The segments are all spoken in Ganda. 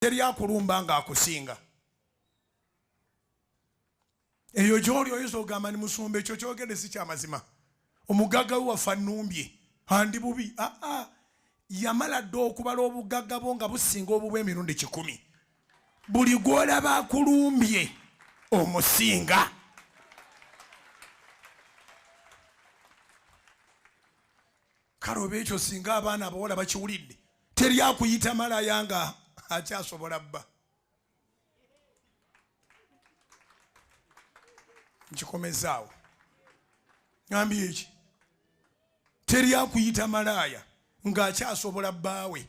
Teri akulumba nga akusinga. Eyo gyoli oyinza ogamba ni musumba ekyo kyogedde si kyamazima, omugagga we waffe annumbye andi bubi. Aa, yamala dda okubala obugagga bwo nga businga obubwa emirundi 100. Buli gw'olaba akulumbye omusinga. Kale oba ekyo singa abaana abawala bakiwulidde, teri akuyita malaya nga akyasobola bba. Nkikomezaawo, ngambye eki, teri akuyita malaaya ng'akyasobola bbaawe.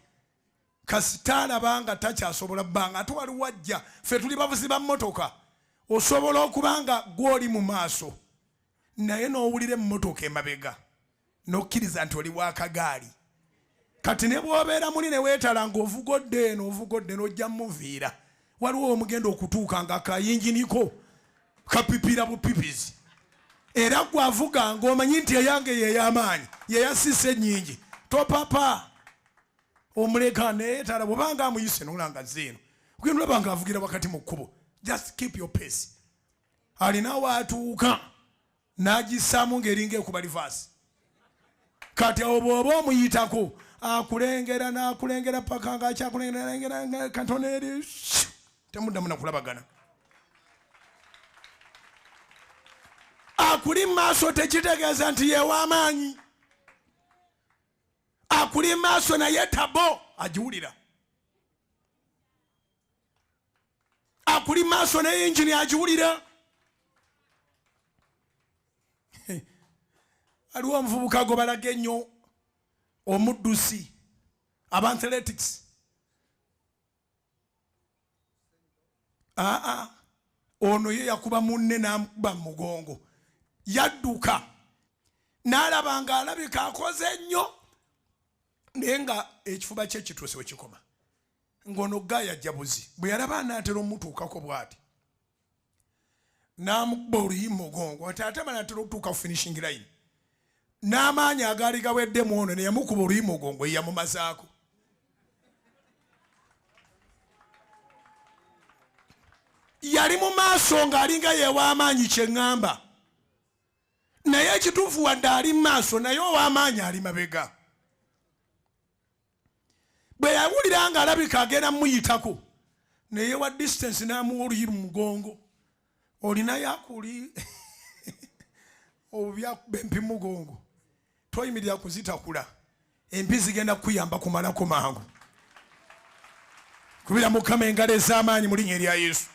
Kasita alaba nga takyasobola bbanga, ate waliwo ajja. Ffe tuli bavuzi ba mmotoka, osobola okuba nga gw'oli mu maaso naye n'owulira emmotoka emabega n'okkiriza nti oli w'akagaali. Kati ne bw'obeera muli ne weetala ng'ovuga odda eno, ovuga odda eno, ojja muviira. Waliwo omugenda okutuuka nga kayinginiko kapipira bupipizi, era gwe avuga ng'omanyi nti eyange yey'amaanyi, yeyasiisa ennyingi, topapa, omuleka neyeetala. Bw'obanga amuyise nolanga zeeno, ogenda olaba nga avugira wakati mu kkubo. Just keep your pace. Alina waatuuka n'agissaamu ng'eringa ekuba livaasi. Kati awo bw'oba omuyitako, akulengera n'akulengera paka ng'akyakulengera katono eri, temuddamu nakulabagana. Akuli mu maaso tekitegeeza nti yeew'amaanyi. Akuli mu maaso naye tabo agiwulira. Akuli maaso naye yingini agiwulira. Aliwo omuvubuka gwe balaga ennyo, omuddusi aba athletics. Aa, ono ye yakuba munne n'amukuba mu mugongo. Yadduka n'alaba ng'alabika akoze nnyo, naye nga ekifuba kye kituuse we kikoma, ng'ono gaaya ajja buzi. Bwe yalaba anaatera omutuukako bw'ati, n'amukuba oluyi mu mugongo, ati ate anaatera okutuuka ku finishing line, n'amaanyi agaali gaweddemu, ono ne yamukuba oluyi mu mugongo, ye yamumazaako. Yali mu maaso ng'alinga yeew'amaanyi, kye ŋŋamba, naye ekituufu wadde ali mu maaso, naye ow'amaanyi ali mabega. Bwe yawulira ng'alabika agenda muyitako, naye wa distance n'amuwa oluyi mu mugongo. Olinayo akuli obyakuba empi mu mugongo, toyimirira kuzitakula, empi zigenda kukuyamba kumalako mangu. Kubira Mukama engalo ez'amaanyi mu linnya erya Yesu.